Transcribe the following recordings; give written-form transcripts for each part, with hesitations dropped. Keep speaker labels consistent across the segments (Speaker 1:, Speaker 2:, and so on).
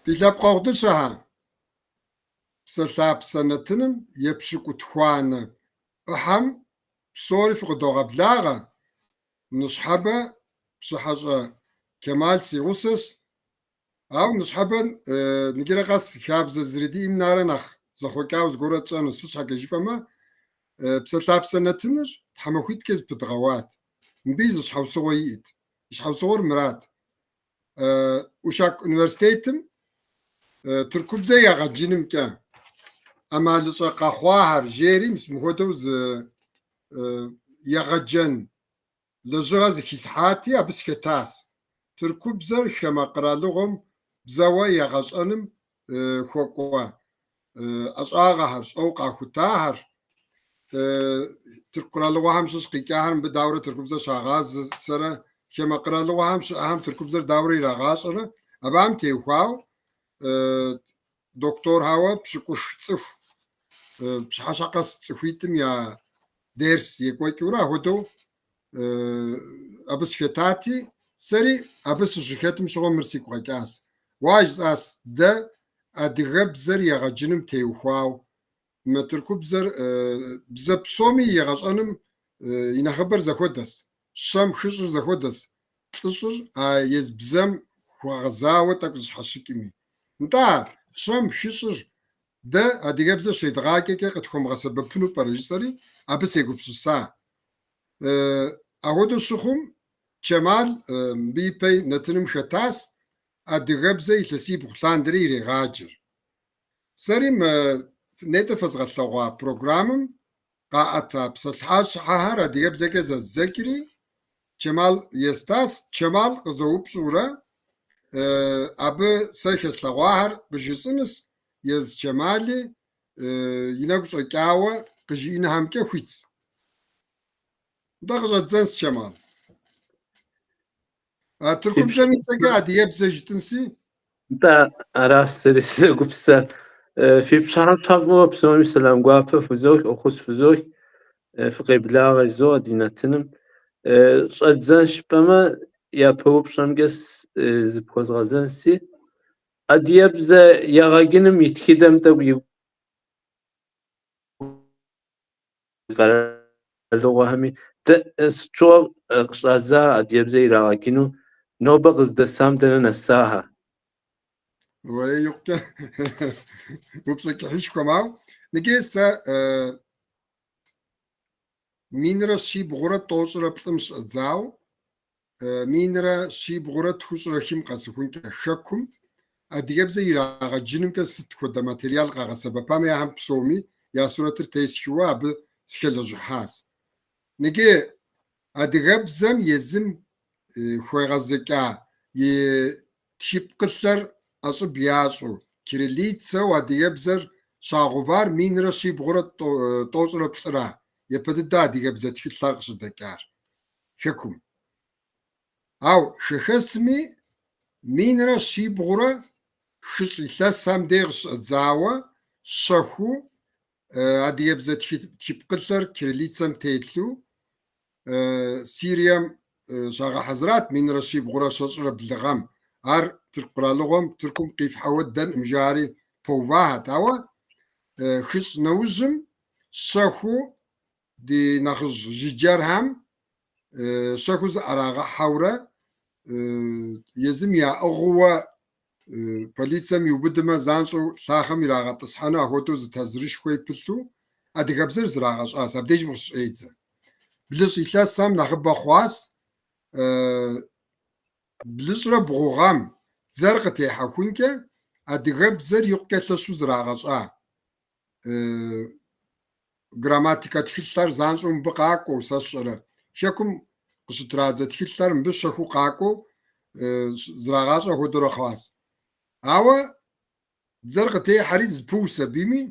Speaker 1: Ди лъэпкъэгъу дыщэхэ, Псэлъапсэ нэтыным епщыкӏутхуанэ ӏыхьэм псори фыкъыдогъэблагъэ, ныщхьэбэ Пщыхьэщӏэ Чэмал си гъусэщ. Ауэ ныщхьэбэ ныджырэ къэс хабзэ зэрыдиӏэм нэрэ нэхъ зэхъуэкӏауэ зыгуэрэ тщӏэну, сыт щхьэкӏэ жыпӏэмэ, Псэлъапсэ нэтыныр тхьэмахуитӏкӏэ зэпыдгъэуат. Мыбы зы щхьэусыгъуэ иӏэт. И щхьэусыгъуэр мырат. Ушак университетым тыркубзэ егъэджынымкӏэ ӏэмалыщӏэ къэхъуахэр жери мис мыхуэдэу зы егъэджэн лэжьыгъэ зэхилъхьати, абы сыхэтащ. Тыркубзэр хамэ къэралыгъуэм бзэуэ егъэщӏэным хуэкӏуэ ӏэщӏагъэхэр, щӏэу къахутахэр, тырку къэралыгъуэхэм щыщ къикӏахэр мыбы дауэрэ тыркубзэр щагъасэрэ, хамэ къэралыгъуэхэм щыӏэхэм тыркубзэр дауэрэ ирагъащӏэрэ, абыхэм теухуауэ докторхауэ пщыкӏух цӏыху, пщыхьэщхьэ къэс цӏыхуитӏым я дерс екӏуэкӏыурэ апхуэдэу абы сыхэтати, сэри абы сыщыхэтым щыгъуэ мыр сигу къэкӏащ. Уа жысӏащ, дэ адыгэбзэр егъэджыным теухуауэ, мы тыркубзэр бзэ псоми егъэщӏэным и нэхъыбэр зэхуэдэщ, щэм хыщӏыр зэхуэдэщ, плӏыщӏыр а езы бзэм хуэгъэзауэ тӏэкӏу зыщхьэщыкӏми. Нтӏэ, а щэм хыщӏыр дэ адыгэбзэ щедгъаджэкӏэ къытхуэмыгъэсэбэпыну пӏэрэ жысӏэри, абы сегупсыса. Апхуэдэу щыхъум, Чэмал мыбы ипэ нэтыным хэтащ, адыгэбзэ илъэсибгъу лъандэрэ ирегъаджэр. Сэри мы нетӏэ фэзгъэлъэгъуа программэм къаӏэта псалъащхьэхэр адыгэбзэкӏэ зэздзэкӏри, Чэмал естащ. Чэмал къызэупщӏурэ, абы сэ хэслъэгъуахэр къыжысӏэнущ, езы Чэмали и нэгу щӏэкӏауэ къыжиӏэнхэмкӏэ хуитщ. Нтӏэ къыщӏэддзэнщ, Чэмал. А тыркубзэм и цӏэкӏэ адыгэбзэ жытӏынси.
Speaker 2: Нтӏэ, аращ сэри сызэгупсысар. Фи пщыхьэщхьэ фӏыуэ псоми сэлам гуапэ фызох, фӏэхъус фызох, фыкъеблагъэ жызоӏэ ди нэтыным. Щӏэддзэн жыпӏэмэ, япэ упщӏэмкӏэ зыпхуэзгъэзэнси, адыгэбзэ егъэджыным и тхыдэм тӏэкӏу и къэралыгъуэхэми сыт щыгъуэ къыщӏадза адыгэбзэ ирагъэджыну, нобэ къыздэсам дэнэ нэсахэ?
Speaker 1: Уэрей, икъукӏэ упщӏэ кӏыхьышхуэм, ауэ ныджы сэ 1343-м щӏэдзауэ 1745-м къэсыхункӏэ хэкум адыгэбзэ ирагъэджынымкӏэ сыт хуэдэ материал къагъэсэбэпами, ахэм псоми я сурэтыр тесхыуэ абы сыхэлэжьыхьащ. Ныджы адыгэбзэм езым хуегъэзэкӏа и тхыпкъылъэр ӏэщӏыб ящӏу, кириллицэу адыгэбзэр щагъэувар 1743-ра, япэ дыдэ адыгэбзэ тхылъхэр къыщыдэкӏар хэкум. Ау хэхэсми 1700 илъэсхэм дей къыщыщӏэдзауэ щэхуу адыгэбзэ тхыпкъылъэр кириллицэм телъу Сирием щагъэхьэзырат 1722 гъэм. Ар Тырку къэралыгъуэм Тыркум къифхьэуэ ддэнкъым жари пэувахэт. Ауэ хыщӏ нэужьым щэхуу ди нэхъыжь жыджэрхэм щэхуу зыӏэрагъэхьэурэ езым яӏыгъыуэ полицэм иубыдымэ занщӏэу лъахъэм ирагъэтӏысхьэну апхуэдэу зы тазырышхуи пылъу адыгэбзэр зрагъэщӏащ. Абдежым къыщыщӏедзэ. Блыщӏ илъэсхэм нэхъыбэ хъуащ. 73 гъэм дзэр къытехьэхункӏэ адыгэбзэр икъукӏэ лъэщу зрагъэщӏа. Грамматикэ тхылъхэр занщӏэу мыбы къакӏуэу, сэ сщӏэрэ, хэкум къыщытрадзэ тхылъхэр мыбы щэхуу къакӏуэу зрагъащӏэ хуэдэурэ хъуащ. Ауэ дзэр къытехьэри зэпыущ абыми,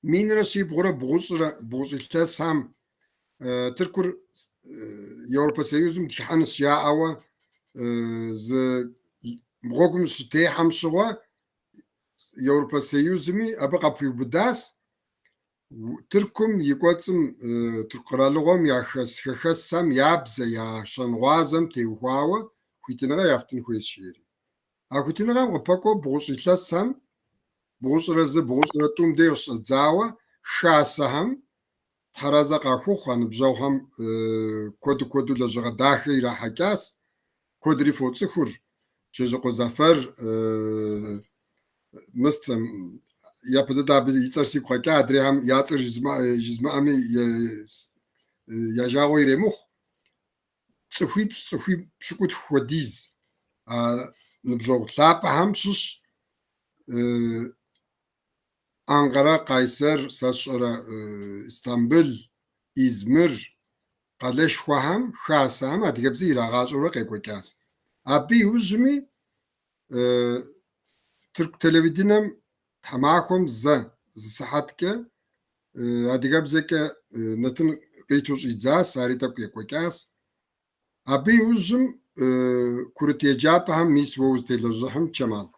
Speaker 1: 1790 илъэсхэм Тыркур Европэ Союзым дыхыхьэнущ жаӏэуэ зы гъуэгум щытехьэм щыгъуэ Европэ Союзми абы къапиубыдащ. Тыркум и кӏуэцӏым Тырку къэралыгъуэм яхэс хэхэсхэм я бзэ, я щэнгъуазэм теухуауэ хуитыныгъэ яфтын хуейщ, жери. А хуитыныгъэм къыпэкӏуэу бгъущӏ илъэсхэм, бгъущӏрэ зы, бгъущӏрэ тӏум деж къыщыщӏэдзауэ, хасэхэм Тхьэразэ къахухъу а ныбжьэгъухэм куэду-куэду лэжьыгъэ дахэ ирахьэкӏащ. Куэдри фоцӏыхур, Чэжьыкъуэ Зафэр, мыст, япэ дыдэ абы и цӏэр сигу къэкӏа, адрейхэм я цӏэр жызмыӏэми я жагъуэ иремыхъу. Цӏыхуипщӏ, цӏыхуи пщыкӏутху хуэдиз а ныбжьэгъу лъапӏэхэм щыщ Анкъэрэ, Къайсэр, сэ сщӏэрэ Истамбыл, Измыр къалэшхуэхэм, хасэхэм адыгэбзэ ирагъащӏэурэ къекӏуэкӏащ. Абы иужьми тырку телевиденэм тхьэмахуэм зэ, зы сыхьэткӏэ адыгэбзэкӏэ нэтын къиту щӏидзащ, ари тӏэкӏу екӏуэкӏащ. Абы иужьым курыт еджапӏэхэм мис уэ узытелэжьыхьым, Чэмал,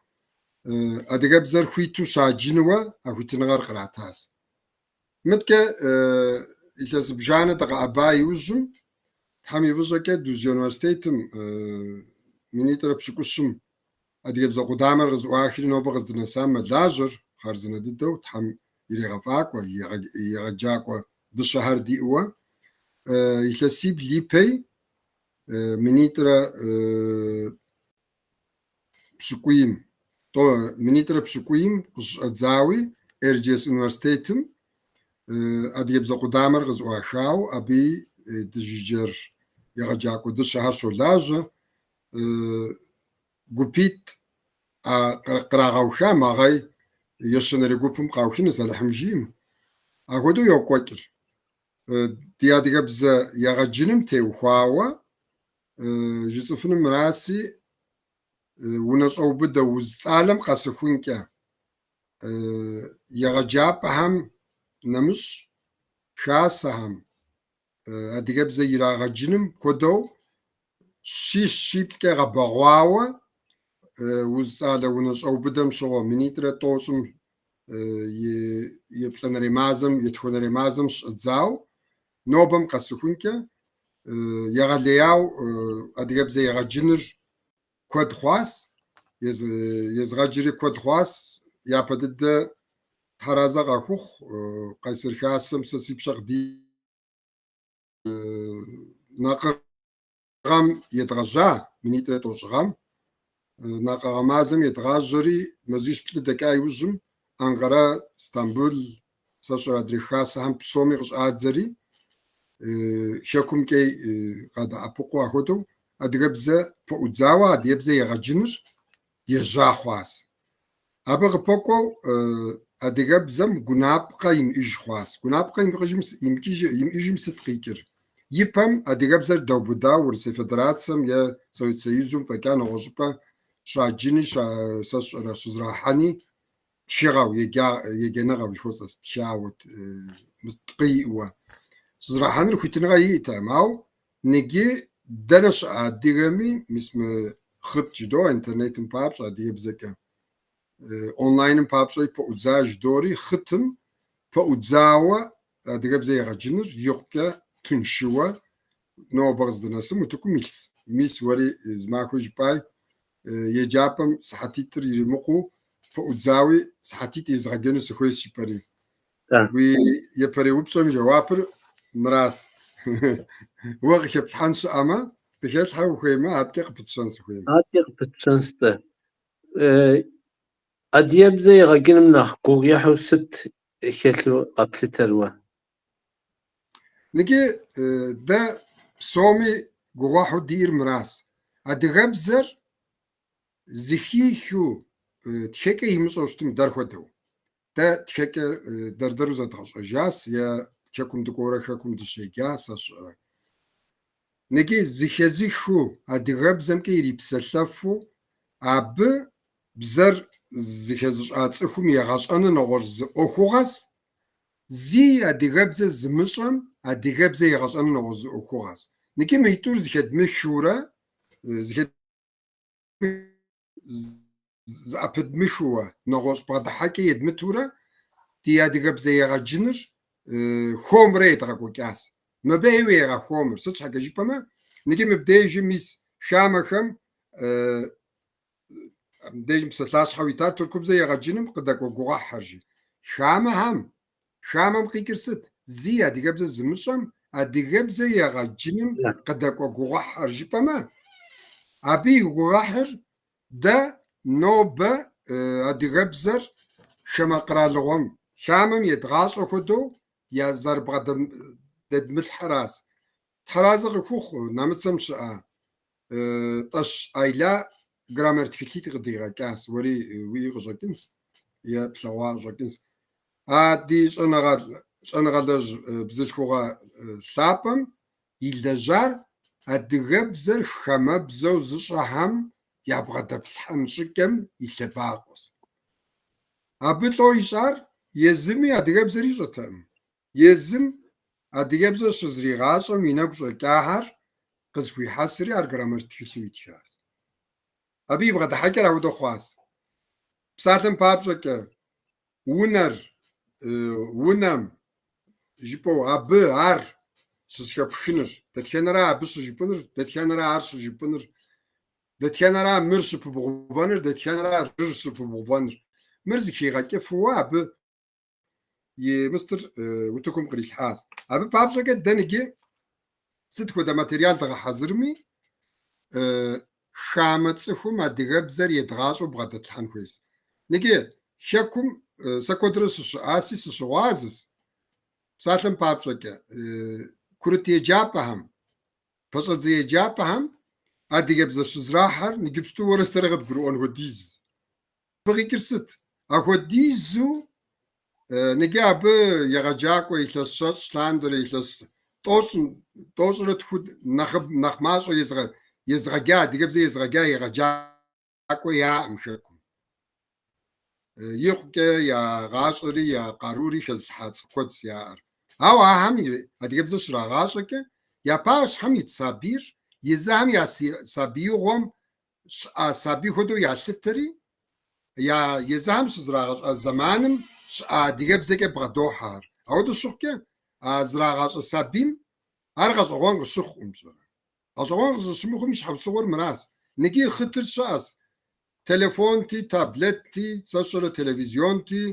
Speaker 1: адыгэбзэр хуиту щаджынуэ а хуитыныгъэр къратащ. Мыткӏэ илъэс зыбжанэ дыкъэӏэба иужьым, Тхьэм и фӏыщӏэкӏэ Дузджэ университетым минитӏрэ пщыкӏущым адыгэбзэ къудамэр къызэӏуахри нобэ къыздынэсам мэлажьэр хъарзынэ дыдэу, Тхьэм ирегъэфӏакӏуэ, егъэджакӏуэ дыщэхэр диӏэуэ. Илъэсибл ипэй минитӏрэ пщыкӏуийм, минитӏрэ пщыкӏуийм къыщыщӏэдзауи Эрджиес университетым адыгэбзэ къудамэр къызэӏуахауэ, абыи ди жыджэр егъэджакӏуэ дыщэхэр щолажьэ. Гупитӏ кърагъэуха мэгъэй ещэнэрей гупым къаухынущ Алыхьым жиӏэм. Апхуэдэу йокӏуэкӏыр. Ди адыгэбзэ егъэджыным теухуауэ жысӏэфыну мыраси, унэщӏэубыдэ уз цӏалэм къэсыхункӏэ егъэджапӏэхэм нэмыщӏ хасэхэм адыгэбзэ ирагъэджыным хуэдэу щищ-щиплӏкӏэ гъэбэгъуауэ уз цӏалэ унэщӏэубыдэм щыгъуэ минитӏрэ тӏощӏым и еплӏанэрей мазэм, етхуанэрей мазэм щыщӏэдзауэ нобэм къэсыхункӏэ егъэлеяу адыгэбзэ егъэджыныр куэд хъуащ, езыгъэджри куэд хъуащ. Япэ дыдэ Тхьэразэ къахухъу Къайсэр хасэм сэ си пщэ къыди накъыгъэм едгъэжьа, минитӏрэ тӏощӏ гъэм. Накъыгъэ мазэм едгъажьэри, мазищ-плӏы дэкӏа иужьым Анкъэрэ, Стамбул, сэ сщӏэрэ адрей хасэхэм псоми къыщӏадзэри, хэкумкӏэ къадэӏэпыкъуу ахуэдэу адыгэбзэ пэӏудзауэ адыгэбзэ егъэджыныр ежьа хъуащ. Абы къыпэкӏуэу адыгэбзэм гъунапкъэ имыӏыж хъуащ. Гъунапкъэ имыӏыжым сыт къикӏыр? Ипэм адыгэбзэр даубыдауэ Урысей Федерацэм е Совет Союзым фӏэкӏа нэгъуэщӏыпӏэ щаджыни, сэ сщӏэрэ щызрахьэни тхыгъэу, еджэныгъэу жыхуэсӏэс тхауэ, ткъиӏуэ. Щызрахьэныр хуитыныгъэ иӏэтэкъым, ауэ ныджы дэнэ щыӏэ адыгэми, мис мы хъыт жыдоӏэ интернетым папщӏэ адыгэбзэкӏэ, онлайным папщӏэ пэӏудза жыдори, хъытым пэӏудзауэ адыгэбзэ егъэджыныр икъукӏэ тыншыуэ нобэ къыздынэсым утыкум илъс. Мис уэри зы махуэ жыпӏай, еджапӏэм сыхьэтитӏыр иримыкъуу пэӏудзауи сыхьэтитӏ езгъэджэну сыхуейщ жыпӏэри. Уи япэрей упщӏэм и жэуапыр мыращ. Уэ къыхэплъхьэн щыӏэмэ, къыхэлъхьэ ухуеймэ, аткӏэ къыпытщэн сыхуейм.
Speaker 2: Аткӏэ къыпытщэнщ-тӏэ. Адыгэбзэ егъэджыным нэхъ гугъу ехьу сыт хэлъу къэплъытэр уэ?
Speaker 1: Ныджы дэ псоми гугъуехьу диӏэр мыращ. Адыгэбзэр зыхихыу тхэкӏэ имыщӏэу щытым дэр хуэдэу. Дэ тхэкӏэ дэр-дэру зэдгъэщӏэжащ е хэкум дыкӏуэурэ хэкум дыщеджа, сэ сщӏэрэ. Ныджы зыхэзыхыу адыгэбзэмкӏэ ирипсэлъэфу абы бзэр зыхэзыщӏа цӏыхум егъэщӏэну нэгъуэщӏ зы ӏуэхугъэс, зи адыгэбзэ зымыщӏэм адыгэбзэ егъэщӏэну нэгъуэщӏ зы ӏуэхугъэс. Ныджы мыитӏур зыхэдмыхыурэ, зыӏэпыдмыхыуэ, нэгъуэщӏ бгъэдыхьэкӏэ едмытурэ ди адыгэбзэ егъэджыныр хуэмурэ едгъэкӏуэкӏащ. Мыбы ӏейуэ егъэхуэмыр, сыт щхьэкӏэ жыпӏэмэ, ныджы мыбдежым мис хамэхэм Мыбдежым псалъащхьэу итар тыркубзэ егъэджыным къыдэкӏуэ гугъуехьхэр жи. Хамэхэм, хамэм къикӏыр сыт? Зи адыгэбзэ зымыщӏэм адыгэбзэ егъэджыным къыдэкӏуэ гугъуехьхэр жыпӏэмэ, абы и гугъуехьыр дэ нобэ адыгэбзэр хамэ къэралыгъуэм, хамэм едгъащӏэ хуэдэу я зэрыбгъэдэдмылъхьэращ. Тхьэразэ къыхухъу нэмыцэм щыӏэ Тӏэш Айла граммар тхылъитӏ къыдигъэкӏащ, уэри уиӏи къыщӏэкӏынщ е плъэгъуа къыщӏэкӏынщ. А ди щӏэныгъэлэжь бзылъхугъэ лъапӏэм илэжьар адыгэбзэр хамэбзэу зыщӏэхэм ябгъэдэплъхьэн щӏыкӏэм и лъэбакъуэщ. Абы лӏо ищӏар езыми адыгэбзэр ищӏэтэкъым. Езым адыгэбзэр щызригъащӏэм и нэгу щӏэкӏахэр къызэхуихьэсри ар граммар тхылъу итхащ. Абы и бгъэдыхьэкӏэр апхуэдэу хъуащ. Псалъэм папщӏэкӏэ, унэр, унэм жыпӏэу абы ар щызэхэпхыныр, дэтхэнэра абы щыжыпӏыныр, дэтхэнэра ар щыжыпӏыныр, дэтхэнэра мыр щыпыбгъэувэныр, дэтхэнэра рыр щыпыбгъэувэныр. Мыр зыхигъэкӏыфыуэ абы и мыстыр утыкум кърилъхьащ. Абы папщӏэкӏэ дэ ныджы сыт хуэдэ материал дгъэхьэзырми, хамэ цӏыхум адыгэбзэр едгъащӏэу бгъэдэтлъхьэн хуейщ. Ныджы хэкум сэ куэдрэ сыщыӏаси сыщыгъуазэщ. Псалъэм папщӏэкӏэ, курыт еджапӏэхэм, пэщӏэдзэ еджапӏэхэм адыгэбзэ щызрахьэр ныджыпсту уэрэ сэрэ къыдгурыӏуэн хуэдиз. Абы къикӏыр сыт? Ахуэдизу ныджы абы егъэджакӏуэ илъэс щэщӏ лъандэрэ илъэс тӏощӏрэ тху нэхъ мащӏэ езыгъэджа, адыгэбзэ езыгъэджа егъэджакӏуэ яӏэм хэкум. Икъукӏэ я гъащӏэри я къарури хэзылъхьа цӏыху куэдщ яӏэр. Ауэ ахэм адыгэбзэ щрагъащӏэкӏэ я пащхьэм ит сабийр езыхэм я сабиигъуэм щыӏа сабий хуэдэу ялъытэри, я езыхэм щызрагъэщӏа зэманым щыӏа адыгэбзэкӏэ бгъэдохьэ ар. Ауэдэу щыхъукӏэ, а зрагъащӏэ сабийм ар гъэщӏэгъуэн къыщыхъукъым, пщӏэрэ. Гъэщӏэгъуэн къыщӏыщымыхъум и щхьэусыгъуэр мыращ. Ныджы хъытыр щыӏэщ. Телефонти, таблетти, сэ сщӏэрэ телевизионти,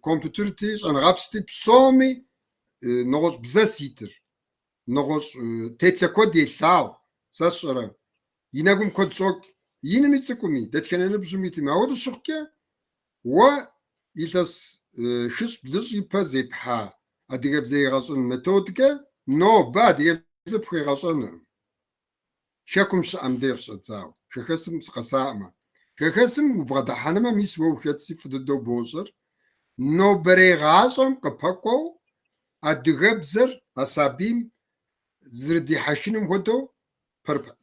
Speaker 1: компьютерти, щӏэныгъэпсти, псоми нэгъуэщӏ бзэщ итыр. Нэгъуэщӏ теплъэ куэд елъагъу, сэ сщӏэрэ, и нэгум куэд щӏокӏ, инми цӏыкӏуми, дэтхэнэ ныбжьым итми. Ауэдэу щыхъукӏэ, уэ илъэс хыщӏ-блыщӏ ипэ зепхьа адыгэбзэ егъэщӏэн методкӏэ нобэ адыгэбзэ пхуегъэщӏэнукъым. Хэкум щыӏэм деж къыщӏэдзауэ, хэхэсым сыкъэсаӏымэ. Хэхэсым убгъэдыхьэнымэ, мис уэ ухэтси фӏы дыдэу бощӏэр. Нобэрей гъащӏэм къыпэкӏуэу адыгэбзэр а сабийм зэрыдихьэхыным хуэдэу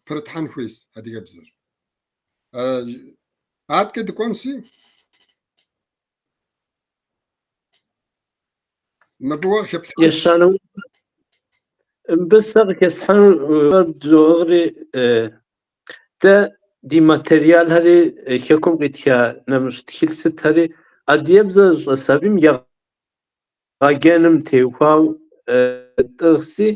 Speaker 1: пэрытхьэн хуейщ адыгэбзэр. Аткӏэ дыкӏуэнщи, мыбы уэ къыхэплъхьэн.
Speaker 2: Ещанэ мыбы сэ къыхэслъхьэнур бзоӏыгъри, дэ ди материалхэри хэкум къитха нэмыщӏ тхылъ сытхэри адыгэбзэ зыщӏэ сабийм егъэджэным теухуауэ тӏыгъси,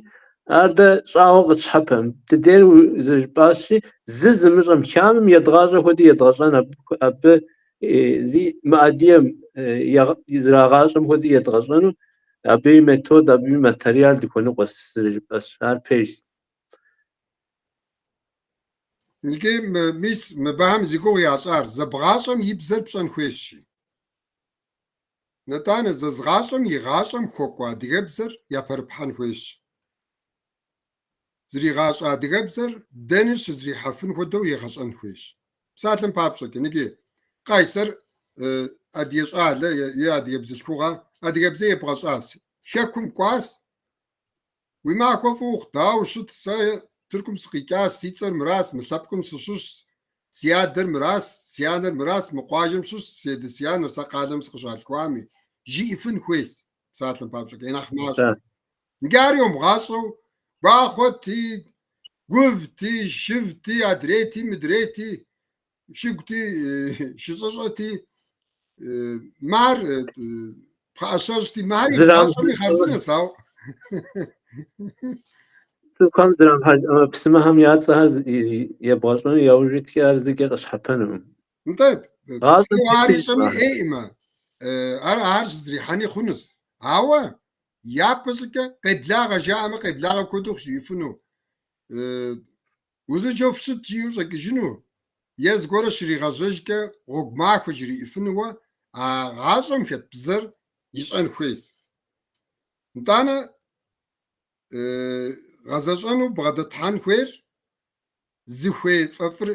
Speaker 2: ар дэ щӏагъуэ къытщхьэпэм. Дыдейр зэрыжыпӏащи, зы зымыщӏэм хамэм едгъащӏэ хуэдэу едгъэщӏэн абы зи мыадыгэм зрагъащӏэм хуэдэу едгъэщӏэну, абы и метод, абы и материал дыхуэныкъуэщ зэрыжыпӏэщ, ар пэжщ.
Speaker 1: Икӏи мис мыбыхэм зи гугъу ящӏар, зэбгъащӏэм и бзэр пщӏэн хуейщи. Нэтӏанэ, зэзгъащӏэм и гъащӏэм хуэкӏуэ адыгэбзэр япэрыпхьэн хуейщ. Зригъащӏэ адыгэбзэр дэни щызрихьэфын хуэдэу егъэщӏэн хуейщ. Псалъэм папщӏэкӏэ, ныджы Къайсэр адыгэ щӏалэ е адыгэ бзылъхугъэ адыгэбзэ ебгъэщӏащ. Хэкум кӏуащ, уи махуэ фӏы ухъу, дауэ ущыт, сэ Тыркум сыкъикӏащ, си цӏэр мыращ, мы лъэпкъым сыщыщщ, си адэр мыращ, си анэр мыращ, мы къуажэм щыщщ, си адэ си анэр, сэ къалэм сыкъыщалъхуами, жиӏэфын хуейщ, псалъэм папщӏэкӏэ, е нэхъ мащӏэу. Иджы ар йомыгъащӏэу, гуахъуэти, гувти, шывти, адрейти, мыдрейти, шыгути, шыщӏыщӏэти, мар пхъэӏэщэжьти, мар ебгъащӏэми хъарзынэщ, ауэ.
Speaker 2: Цӏыхухэм зэрамыхьэ ӏэмэпсымэхэм я цӏэхэр ебгъэщӏэну яужь иткӏэ ар зыкӏэ къыщхьэпэнукъым.
Speaker 1: Нтӏэ,
Speaker 2: Гъащӏэм
Speaker 1: ар
Speaker 2: тету
Speaker 1: ищӏэми
Speaker 2: ищӏа.
Speaker 1: ӏейӏымэ, ар щызрихьэни хъунущ. Ауэ япэ щӏыкӏэ къеблагъэ жаӏэмэ, къеблагъэ хуэдэу къыжиӏэфыну, узыншэу фыщыт жиӏэу щӏэкӏыжыну, е зыгуэрэ щригъэжьэжкӏэ гъуэгу махуэ жриӏэфынууэ а гъащӏэм хэт бзэр ищӏэн хуейщ. Нтӏанэ гъэзэщӏэну бгъэдэтхьэн хуейр зыхуей фӏэфӏыр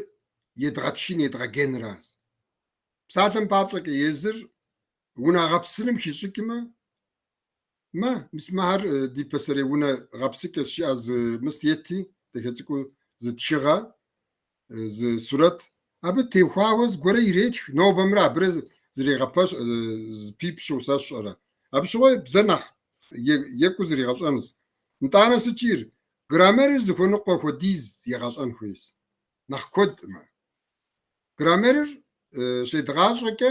Speaker 1: едгъэтхын, едгъэджэныращ. Псалъэм папщӏэкӏэ, езыр унэ гъэпсыным хищӏыкӏмэ, мэ, мис мыхэр ди пасэрей унэ гъэпсыкӏэщ жыӏэ зы мыст ети, дахэ цӏыкӏуу зы тхыгъэ, зы сурэт, абы теухуауэ зыгуэрэ иретх, нобэмрэ абырэ зригъэпэщ, зэпипщу сэ сщӏэрэ. Абы щыгъуэ бзэр нэхъ екӏуу зригъэщӏэнущ. Нтӏанэ сыт жиӏэр? Граммерыр зыхуэныкъуэ хуэдиз егъэщӏэн хуейщ. Нэхъ куэдӏымэ. Граммерыр щедгъащӏэкӏэ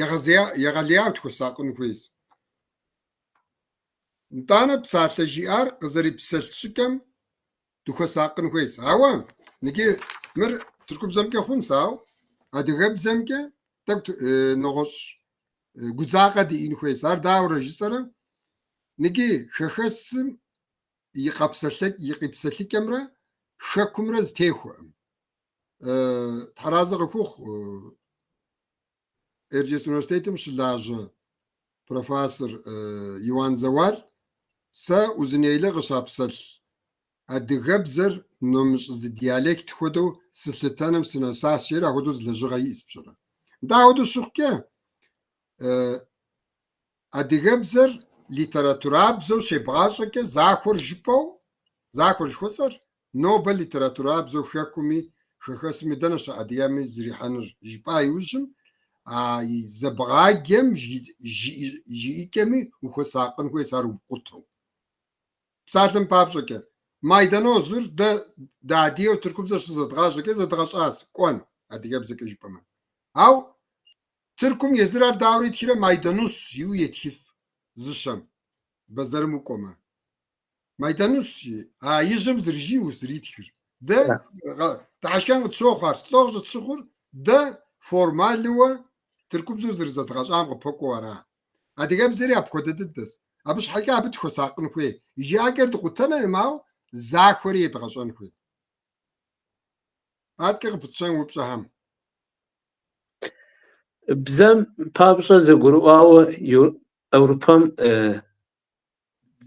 Speaker 1: егъэлеяуэ тхуэсакъын хуейщ. Нтӏанэ псалъэ жиӏар къызэрипсэлъ щӏыкӏэм дыхуэсакъын хуейщ. Ауэ ныджы мыр тыркубзэмкӏэ хъунщ, ауэ адыгэбзэмкӏэ тӏэкӏу нэгъуэщӏ гудзакъэ диӏэн хуейщ. Ар дауэрэ жысӏэрэ, ныджы хэхэсым и къэпсэлъэкӏ, и къипсэлъыкӏэмрэ хэкумрэ зытехуэӏым. Тхьэразэ къыхухъу Эрджиес университетым щылажьэ профессор Иуан Зэуал сэ Узун-Яйлэ къыщапсэлъ адыгэбзэр нэмыщӏ зы диалект хуэдэу сылъытэным сынэсащ, жери апхуэдэу зы лэжьыгъэ иӏэщ пщӏэрэ. Нтӏэ апхуэдэу щыхъукӏэ, адыгэбзэр литературабзэу щебгъащӏэкӏэ захуэр жыпӏэу, захуэр жыхуэсӏэр, нобэ литературабзэу хэкуми хэхэсми дэнэ щыӏэ адыгэми зрихьэныр жыпӏа иужьым, а зэбгъаджэм жиӏыкӏэми ухуэсакъын хуейщ ар умыкъутэу. Псалъэм папщӏэкӏэ, майданозыр дэ дыадыгэу тыркубзэр щызэдгъащӏэкӏэ зэдгъэщӏащ кӏуэн адыгэбзэкӏэ жыпӏэмэ. Ау Тыркум езыр ар дауэрэ итхрэ майданус жиӏэу етхыф зыщэм, бэзэрым укӏуэмэ. Майданус жи, а ижьым зэрыжиӏэу зэритхыр. Дэ дыхьэшхэн къытщохъу ар, слӏо къыщӏытщыхъур дэ формалыуэ тыркубзэу зэрызэдгъэщӏам къыпэкӏуэу ара. Адыгэбзэри апхуэдэ дыдэщ. Абы щхьэкӏэ абы тхуэсакъын хуей. И жыӏэкӏэр дыкъутэнэӏым, ауэ захуэри едгъэщӏэн хуей. Адэкӏэ къыпытщэн упщӏэхэм.
Speaker 2: Бзэм папщӏэ зэгурыӏуауэ Европэм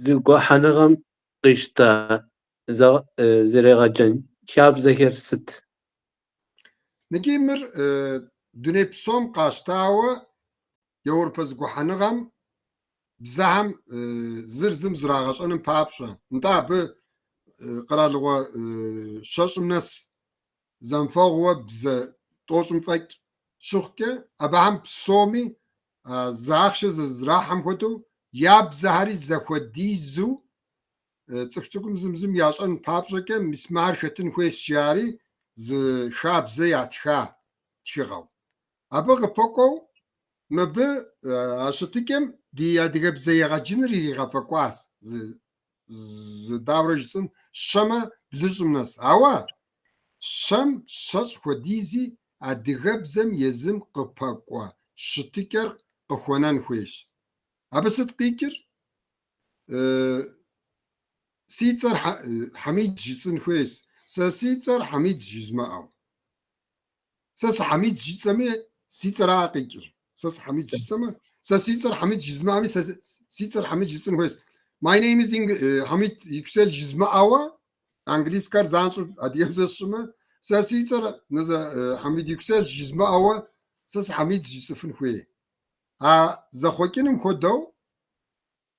Speaker 2: зэгухьэныгъэм къищта зэрегъэджэн хабзэхэр сыт?
Speaker 1: Ныджы мыр дуней псом къащтауэ Еуропэ зэгухьэныгъэм бзэхэм зыр зым зрагъэщӏэным папщӏэ. Нтӏэ абы къэралыгъуэ щэщӏым нэс зэмыфэгъууэ бзэ тӏощӏым фӏэкӏ щыхъукӏэ, абыхэм псоми зы ахъшэ зэрызэрахьэм хуэдэу я бзэхэри зэхуэдизу цӏыху цӏыкӏум зым зым ящӏэн папщӏэкӏэ мис мыхэр хэтын хуейщ жари зы хабзэ ятха тхыгъэу. Абы къыпэкӏуэу мыбы а щытыкӏэм ди адыгэбзэ егъэджыныр иригъэфӏэкӏуащ зы дауэрэ жысӏэн щэмэ блыщӏым нэс. Ауэ щэм щэщӏ хуэдизи адыгэбзэм езым къыпэкӏуэ щытыкӏэр къыхуэнэн хуейщ. Абы сыт къикӏыр? Си цӏэр Хьэмид жысӏэн хуейщ. Сэ си цӏэр Хьэмид жызмыӏэу. Сэ сы-Хьэмид жысӏэми, си цӏэра къикӏыр. Сэ сы-Хьэмид жысӏэмэ, сэ си цӏэр Хьэмид жызмыӏэми, сэ си цӏэр Хьэмид жысӏэн хуейщ. My name is Hamit Yüksel жызмыӏэуэ, английскэр занщӏэу адыгэбзэ сщӏымэ, сэ си цӏэр Хьэмид Yüksel жызмыӏэуэ, сэ сы-Хьэмид жысӏэфын хуей. А зэхъуэкӏыным хуэдэу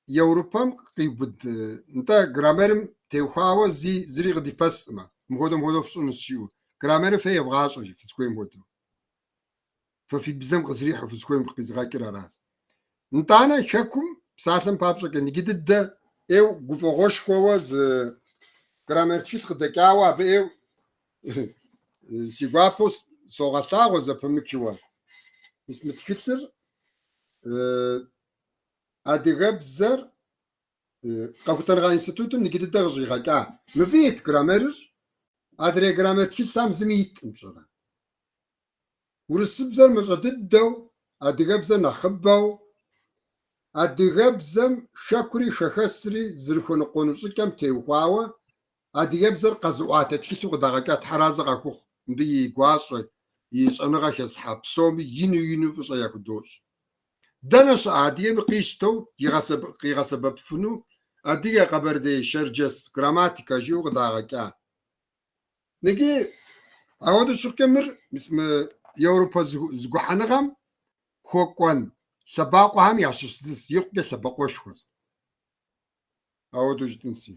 Speaker 1: Еуропэм къиубыд, нтӏэ, граммерым теухуауэ зи зыри къыдипэскъымэ, мыхуэдэу мыхуэдэу фщӏынущ жиӏэу. Граммерыр фэ евгъащӏэ, жи, фызыхуейм хуэдэу. Фэ фи бзэм къызэрихьу фызыхуейм къизыгъэкӏыр аращ. Нтӏанэ хэкум псалъэм папщӏэкӏэ ныджы дыдэ ӏейу гуфӏэгъуэшхуэуэ зы граммер тхылъ къыдэкӏауэ абы ӏейу си гуапэу согъэлъагъуэ зэпымычыуэ. Мис мы тхылъыр Адыгэбзэр къэхутэныгъэ институтым ныджы дыдэ къыщӏигъэкӏа. Мыбы ит граммерыр адрей граммер тхылъхэм зыми иткъым, пщӏэрэ. Урысыбзэр мащӏэ дыдэу, адыгэбзэр нэхъыбэу, адыгэбзэм хэкури хэхэсри зэрыхуэныкъуэну щӏыкӏэм теухуауэ адыгэбзэр къэзыӏуатэ тхылъу къыдагъэкӏа Тхьэразэ къахухъу, мыбы и гуащӏэ, и щӏэныгъэ хэзылъхьа псоми ину-ину фӏыщӏэ яхудощӏ. Дэнэ щыӏэ адыгэми къищтэу къигъэсэбэпыфыну адыгэ, къэбэрдей, шэрджэс грамматикэ жиӏэу къыдагъэкӏа. Ныги, ауэдэу щыхъукӏэ мыр, мис мы Еуропэ зыгухьэныгъэм хуэкӏуэн лъэбакъуэхэм ящыщ зыс, икъукӏэ лъэбакъуэшхуэщ. Ауэдэу жытӏынси.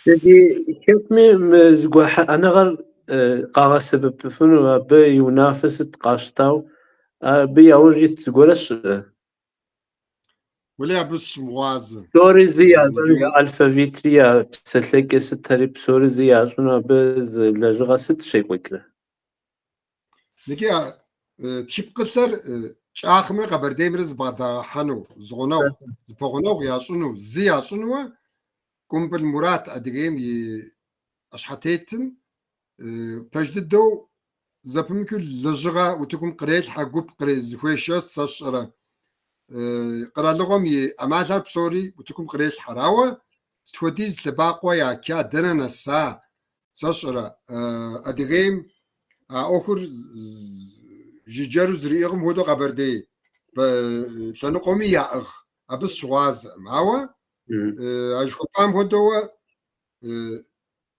Speaker 2: Ди хэкуми мы зыгухьэныгъэр къагъэсэбэпыфыну, абы и унафэ сыт къащтау, абы яужь ит зыгуэрэ щыӏэ?
Speaker 1: Уэлей абы сыщымыгъуазэ.
Speaker 2: Псори зы ящӏыну, я алфавитри, я псэлъэкӏэ сытхэри псори зы ящӏыну абы зы лэжьыгъэ сыт щекӏуэкӏрэ?
Speaker 1: Ныги а тхыпкъылъэр кӏахымрэ Къэбэрдеймрэ зыбгъэдагъэхьэну, зыгъунэгъу, зыпэгъунэгъу ящӏыну, зы ящӏынуэ Къумпӏыл Мурат Адыгейм и ӏэщхьэтетым пэж дыдэу зэпымычу лэжьыгъэ утыкум кърелъхьэ, гуп зыхуешэс, сэ сщӏэрэ. Къэралыгъуэм и ӏэмалхэр псори утыкум кърелъхьэр. Ауэ сыт хуэдиз лъэбакъуэ яча, дэнэ нэса, сэ сщӏэрэ, Адыгейм а ӏуэхур жыджэру зэриӏыгъым хуэдэу Къэбэрдей лъэныкъуэми яӏыгъ, абы сыщыгъуазэкъым. Ауэ а жыхуэпӏам хуэдэуэ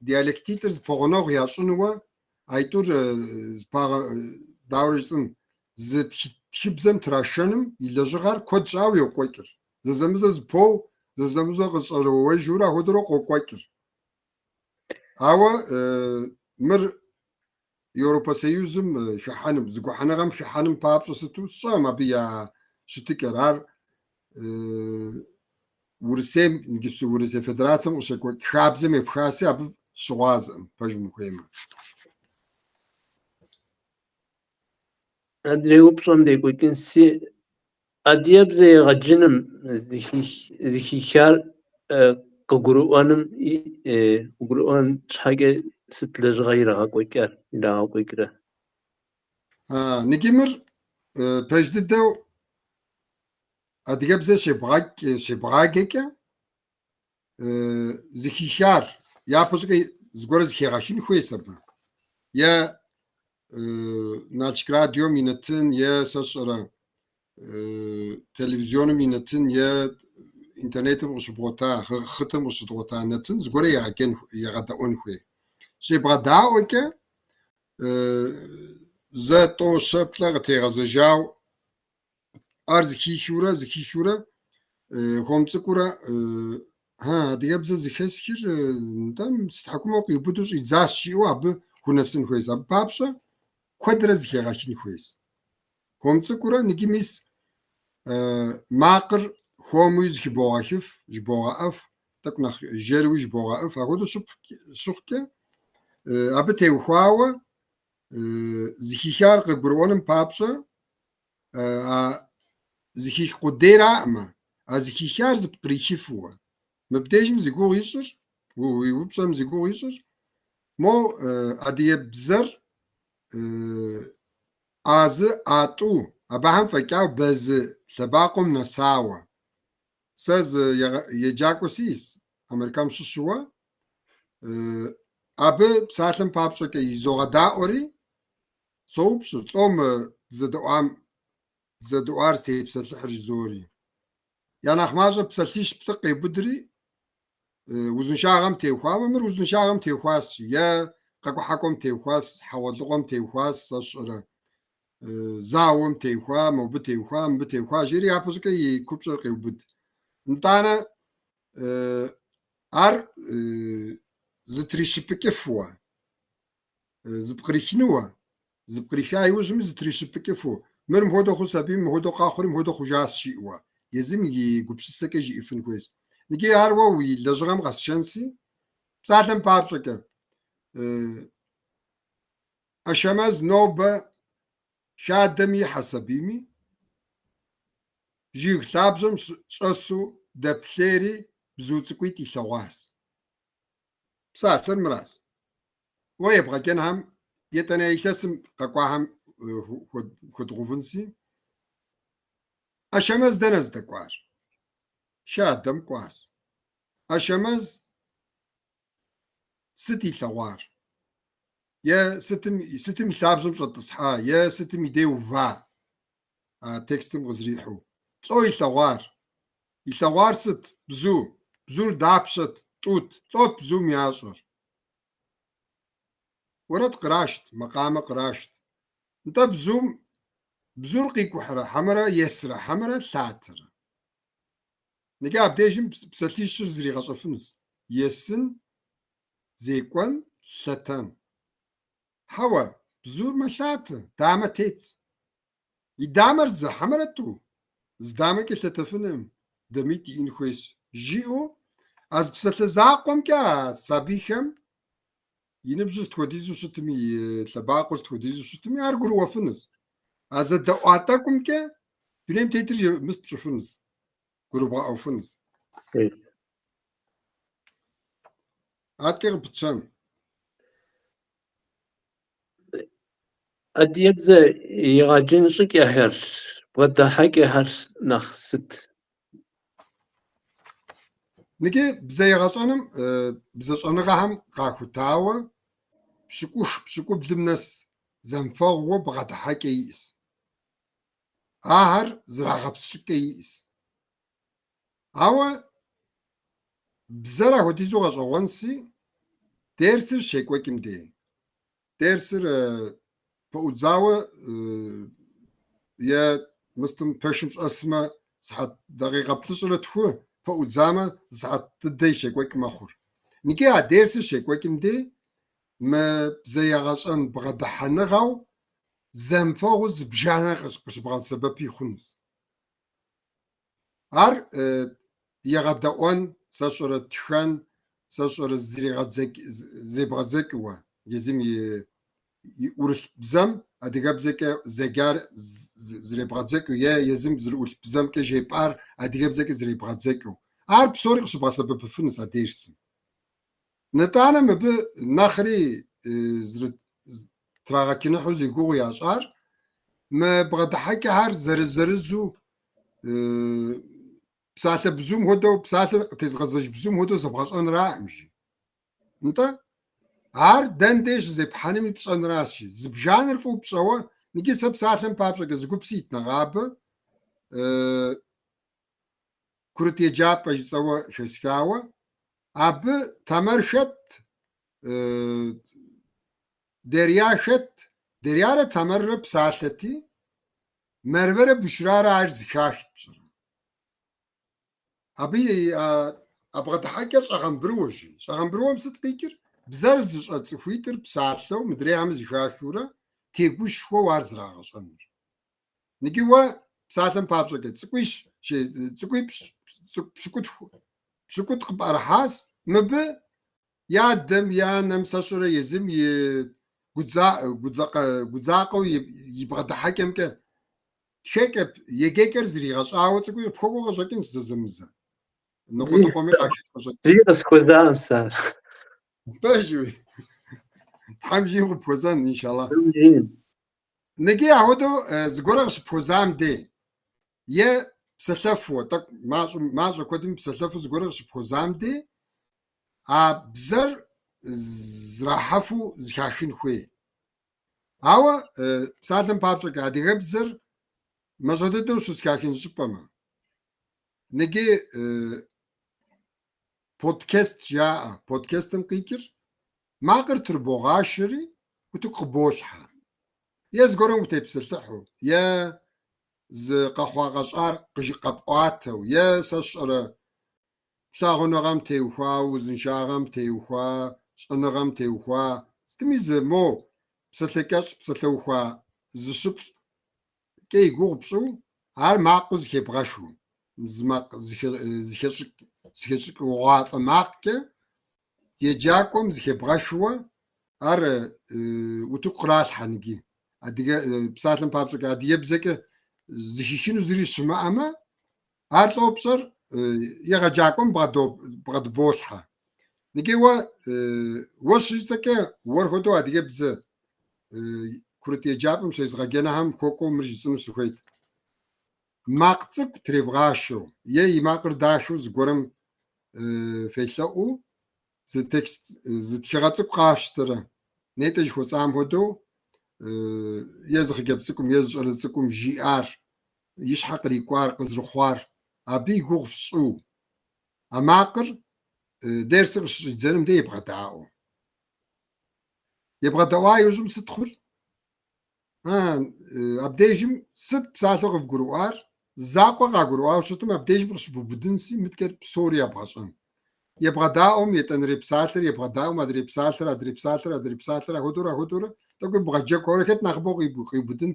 Speaker 1: диалектитӏыр зыпэгъунэгъу ящӏынуэ, аитӏур дауэрэ жысӏэн, зы тхыбзэм трашэным и лэжьыгъэр куэд щӏауэ йокӏуэкӏыр. Зэзэмызэ зыпоу, зэзэмызэ къыщӏэрыуэжурэ апхуэдэурэ къокӏуэкӏыр. Ауэ мыр Европэ Союзым хыхьэным, зыгухьэныгъэм хыхьэным папщӏэ сыту сщӏэкъым абы я щытыкӏэр. Ар Урысейм, иджыпсту Урысей Федерацэм къыщекӏуэкӏ хабзэм епхаси, абы сыщыгъуазэкъым, пэжым ухуеймэ.
Speaker 2: Адрей упщӏэм декӏуэкӏынси, адыгэбзэ егъэджыным зыхихар къыгурыӏуэным къыгурыӏуэн щхьэкӏэ сыт лэжьыгъэ ирагъэкӏуэкӏар, ирагъэкӏуэкӏрэ?
Speaker 1: Ныги мыр пэж дыдэу адыгэбзэ щебгъаджэкӏэ зыхихар япэщӏыкӏэ зыгуэрэ зыхегъэхын хуейщ абы. Е Налшык радиом и нэтын, е сэ сщӏэрэ телевизионым и нэтын, е интернетым къыщыбгъуэта, хъытым къыщыдгъуэта нэтын зыгуэрэ егъэджэн, егъэдэӏуэн хуей. Щебгъэдаӏуэкӏэ зэ, тӏэу, щэ, плӏэ къытегъэзэжау ар зыхихыурэ, зыхихыурэ хуэм цӏыкӏуурэ, хьэ, адыгэбзэ зыхэсхыр, нтӏэ, си тхьэкӏумэм къиубыду щӏидзащ, жиӏэу абы хунэсын хуейщ. Абы папщӏэ куэдрэ зыхегъэхын хуейщ. Хуэм цӏыкӏуурэ ныги мис макъыр хуэмуи зыхыбогъэхыф, жыбогъэӏэф, тӏэкӏу нэхъ жэрууи жыбогъэӏэф. Апхуэдэу щыхъукӏэ, абы теухуауэ зыхихар къыгурыӏуэным папщӏэ а зыхих къудейраӏымэ, а зыхихар зыпкърихыфуэ. Мыбдежым зи гугъу ищӏыр, уи упщӏэм зи гугъу ищӏыр, мо адыгэ бзэр А зы, А тӏу, абыхэм фӏэкӏау Б зы лъэбакъуэм нэсауэ. Сэ зы еджакӏуэ сиӏэс, Америкэм щыщыуэ. Абы псалъэм папщӏэкӏэ изогъэдаӏуэри, соупщӏыр, лӏо мы дызэдэӏуам, дызэдэӏуар зытепсэлъыхьыр жызори. Я нэхъ мащӏэ псалъищ-плӏы къеубыдри, узыншагъэм теухуамэ, мыр узыншагъэм теухуащ, е къэкӏухьакӏуэм теухуащ, хьэгъуэлӏыгъуэм теухуащ, сэ сщӏэрэ, зауэм теухуа, мобы теухуа, мыбы теухуа, жери япэщӏыкӏэ и купщӏэр къеубыд. Нтӏанэ ар зытрищыпыкӏыфуэ, зыпкърихынуэ, зыпкъриха иужьми зытрищыпыкӏыфу, мыр мыпхуэдэу хъус аби, мыпхуэдэу къэхъури, мыпхуэдэу хъужащ жиӏэуэ, езым и гупсысэкӏэ жиӏэфын хуейщ. Икӏи ар уэ уи лэжьыгъэм къэсшэнси, псалъэм папщӏэкӏэ, Ашэмэз нобэ хадэм ихьэс абими, жыг лъабжьэм щӏэсу дэплъейри бзу цӏыкӏуитӏ илъэгъуащ. Псалъэр мыращ. Уэ ебгъэджэнхэм етӏанэ илъэсым къэкӏуахэм хуэдгъэувынси. Ашэмэз дэнэ здэкӏуар? Хадэм кӏуащ. Ашэмэз сыт илъэгъуар? Е сытым, сытым и лъабжьэм щӏэтӏысхьа, е сытым и дей ува а текстым къызэрихьу? Лӏо илъэгъуар? Илъэгъуар сыт? Бзу. Бзур дапщэт? Тӏут. Лӏот бзум ящӏэр? Уэрэд кърашт, макъамэ кърашт. Нтӏэ бзум, бзур къикӏухьрэ, хьэмэрэ есрэ, хьэмэрэ лъатэрэ? Иджы абдежым псалъищыр зригъэщӏэфынущ. Есын, зекӏуэн, лъэтэн. Хьэуэ, бзур мэлъатэ, дамэ тетщ. И дамэр зы хьэмэрэ тӏу? Зы дамэкӏэ лъэтэфынукъым, дамитӏ иӏэн хуейщ, жиӏэу а зы псалъэ закъуэмкӏэ а сабийхэм и ныбжьыр сыт хуэдизу щытми, и лъэбакъуэр сыт хуэдизу щытми, ар гурыӏуэфынущ. А зэдэӏуа тӏэкӏумкӏэ дунейм тетыр мыс пщӏыфынущ, гурыбгъэӏуэфынущ. Адэкӏэ къыпытщэн.
Speaker 2: Адыгэбзэ егъэджын щӏыкӏэхэр, бгъэдыхьэкӏэхэр нэхъ сыт?
Speaker 1: Ныджы бзэ егъэщӏэным бзэ щӏэныгъэхэм къахутауэ пщыкӏух, пщыкӏублым нэс зэмыфэгъууэ бгъэдыхьэкӏэ иӏэщ. Ахэр зэрагъэпс щӏыкӏэ иӏэщ. Ауэ бзэр ахуэдизу гъэщӏэгъуэнси, дерсыр щекӏуэкӏым дей. Дерсыр пэӏудзауэ е мыстым пэшым щӏэсмэ, сыхьэт дакъикъэ плӏыщӏрэ тху пэӏудзамэ, сыхьэт дыдэ щекӏуэкӏ мэхъур. Ныджы а дерсыр щекӏуэкӏым дей мы бзэ егъэщӏэн бгъэдыхьэныгъэу зэмыфэгъуу зыбжанэ къыщыбгъэсэбэпи хъунущ. Ар егъэдэӏуэн, сэ сщӏэрэ тхэн, сэ сщӏэрэ зебгъэдзэкӏыуэ, езым и ӏурылъ бзэм адыгэбзэкӏэ зэджар зэребгъэдзэкӏыу е езым зэрыӏулъ бзэмкӏэ жепӏар адыгэбзэкӏэ зэребгъэдзэкӏыу. Ар псори къыщыбгъэсэбэпыфынущ а дерсым. Нытӏанэ мыбы нэхъри трагъэчыныхьу зи гугъу ящӏар мы бгъэдыхьэкӏэхэр зэрызэрызу псалъэ бзум хуэдэу, псалъэ къытезгъэзэж бзум хуэдэу зэбгъэщӏэнракъым, жи. Нтӏэ, ар дэн деж щызепхьэнуми пщӏэнращ, жи. Зыбжанэр фӏыуэ пщӏэуэ, ныджы сэ псалъэм папщӏэкӏэ зы гуп сит нэгъабэ, курыт еджапӏэ жысӏэуэ хэсхауэ, абы Тамэр хэт, Деря хэт, Дерярэ Тамэррэ псалъэти, Мервэрэ Бушрарэ ар зэхахт, пщӏэрэ. Абы и а бгъэдыхьэкӏэр щӏэгъэмбрыуэ, жи. Щӏэгъэмбрыуэм сыт къикӏыр? Бзэр зыщӏэ цӏыхуитӏыр псалъэу мыдрейхэм зэхахыурэ тегушхуэу ар зрагъэщӏэныр. Ныджы уэ псалъэм папщӏэкӏэ цӏыкӏуищ, цӏыкӏуипщӏ, пщыкӏутху, пщыкӏутӏ къыпӏэрыхьащ, мыбы и адэм, и анэм, сэ сщӏэрэ езым и гудзакъэу и бгъэдыхьэкӏэмкӏэ тхэкӏэ, еджэкӏэр зригъэщӏауэ цӏыкӏуи къыпхуэкӏуэу къыщӏэкӏынщ зэзэмызэ. Ныкъуэдыкъуэми къашэч къыщӏэкӏынщ.
Speaker 2: Зыри къысхуэзакъым сэ ар.
Speaker 1: Пэжуи. Тхьэм жиӏэм къыпхуэзэн, иншаллах. Ныджы ахуэдэу зыгуэрэ къыщыпхуэзам дей, е псэлъэфуэ, тӏэкӏу мащӏэ, мащӏэ куэдми псэлъэфу зыгуэрэ къыщыпхуэзам дей, а бзэр зрахьэфу зыхахын хуей. Ауэ псалъэм папщӏэкӏэ адыгэбзэр мащӏэ дыдэу щызэхахын щӏыпӏэмэ, ныджы подкест жаӏэ. Подкестым къикӏыр макъыр трыбогъашэри утыку къыболъхьэ. Е зыгуэрым утепсэлъыхьу, е зы къэхъуа-къэщӏар къэпӏуатэу, е сэ сщӏэрэ лъагъуныгъэм теухуа, узыншагъэм теухуа, щӏэныгъэм теухуа, сытми зы мо псалъэ кӏэщӏ псалъэухуа зыщыплӏкӏэ и гугъу пщӏыу, ар макъыу зыхебгъэшу, зы макъ зыхэщӏыкӏыгъуафӏэ макъкӏэ еджакӏуэм зыхебгъэшууэ ар утыку къралъхьэ ныджы. Адыгэ псалъэм папщӏэкӏэ адыгэбзэкӏэ зыхихыну зыри щымыӏэмэ, ар лӏо пщӏэр егъэджакӏуэм бгъэдыболъхьэ. Ныджы уэ уэ щыжысӏэкӏэ уэр хуэдэу адыгэбзэ курыт еджапӏэм щезыгъэджэнухэм хуэкӏуэу мыр жысӏэну сыхуейт. Макъ цӏыкӏу тревгъашэу е и макъыр дахэу зыгуэрым фелъэӏуу зы текст, зы тхыгъэ цӏыкӏу къафщтэрэ, нетӏэ жыхуэсӏам хуэдэу е зы хъыджэбз цӏыкӏум е зы щӏалэ цӏыкӏум жиӏар, и щхьэ кърикӏуар, къызэрыхъуар, абы и гугъу фщӏыу. А макъыр дерсыр къыщыщӏидзэным де ебгъэдаӏуэу. Ебгъэдэӏуа иужьым сыт хъур? Абдежым сыт псалъэу къывгурыӏуар? Закъуэ къагурыӏуауэ щытым абдежым къыщыбубыдынси, мыткӏэ псори ябгъэщӏэн. Ебгъэдаӏуэм етӏанэрей псалъэр, ебгъэдаӏуэм адрей псалъэр, адрей псалъэр, адрей псалъэр, ахуэдэурэ, ахуэдэурэ, тӏэкӏуи бгъэджэгуурэ хэт нэхъыбэу къиубыдын.